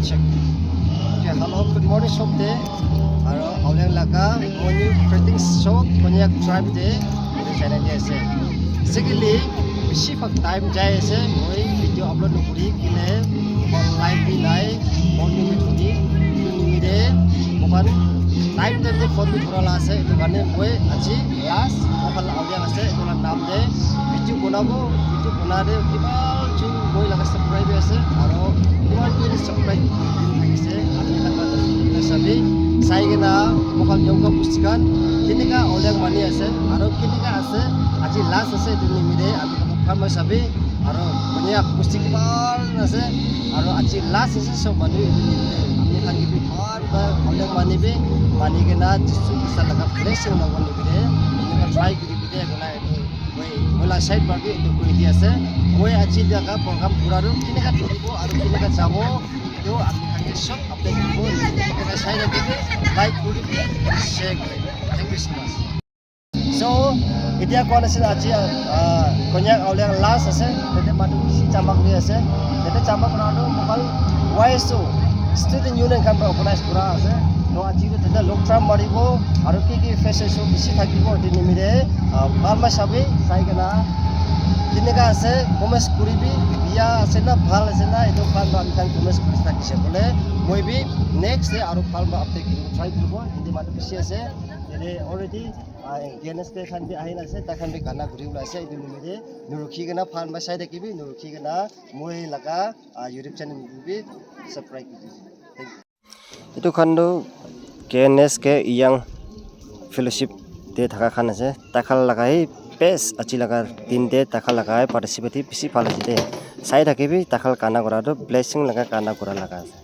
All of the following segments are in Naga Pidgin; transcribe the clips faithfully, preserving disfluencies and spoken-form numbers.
Check. Okay, hello, good morning, sob te. Aro Aoleang laga morning greetings sob Konyak tribe te etu channel te ase. Secondly, bishi bhag time jai ase, moi video upload nokuri kile, mobile live bi nai, phone bi nokuri, etu nimite moikhan time time te phone bi thora la ase, etu karne moi aji last moikhan la Aoleang ase, etu la naam te video banabo, video banade kiman jun moi laga subscribe ase, aro kiman jun subscribe kuri thakise, apni khan para sabi, sai kena moikhan Yongkha pusti khan kenika Aoleang mani ase, aro kenika ase, aji last ase, etu nimite apni khan para sabi, aro Konyak pusti kiman ase, aro aji last ase, sob manu etu nimite apni khan ke bi bhal para Aoleang mani bi, mani kena Jisu Krista laga blessing labo nimite, enika try kuri bi de, etu la etu moi, moi la side para bi etu kuri di ase. Moi aji laga program pura tu kenika thoribo aro kenika jabo, etu apni khan ke sob update dibo. Enika sai thakibi, like kuri bi, share kuri bi. Thank you so much. So, etia koa nishina aji, ah, Konyak Aoleang last ase, tete manu bishi jama kuri ase. Tete jama kura tu moikhan Y S O, Student Union khan para organize kura ase. To aji tu tete log jam maribo, aro ki ki face show bishi thakibo, etu nimite, ah, bhal para sabi, sai kena, kenika ase, comments kuribi, biya ase na, bhal ase na, etu khan para ami khan comments kuri thakise. Bole, moi bi next day aro bhal para update kuri try kuribo, etu manu bishi ase. Tete already, ah, K N S K khan bi ahina ase, tai khan bi gana kuri bole ase, etu nimite, nurukhi kena bhal para sai thakibi, nurukhi kena moi laga, ah, YouTube channel bi subscribe kuri dibi. Thank you. Etu khan tu K N S K Young Fellowship te thaka khan ase. Tai khan laga hi best aji laga din te tai khan laga hi participate hi bishi bhal ase de. Sai thakibi, tai khan gana kura tu blessing laga gana kura laga ase.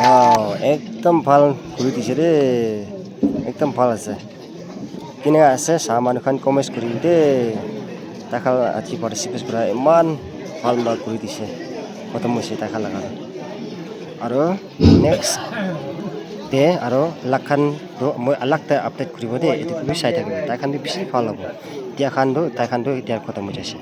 Wow, ekdam bhal kuri dise de. Ekdam bhal ase. Kene ase, sa manu khan comments kuri de. Tai khan aji participate kura eman bhal para kuri dise. Khotom hoise tai khan laga. Aro next te aro alak khan toh moi alak te update kuribo de. Etu bi sai thakibo. Tai khan bi bishi bhal hobo. Etia khan toh, tai khan toh etia khotom hoi jaise.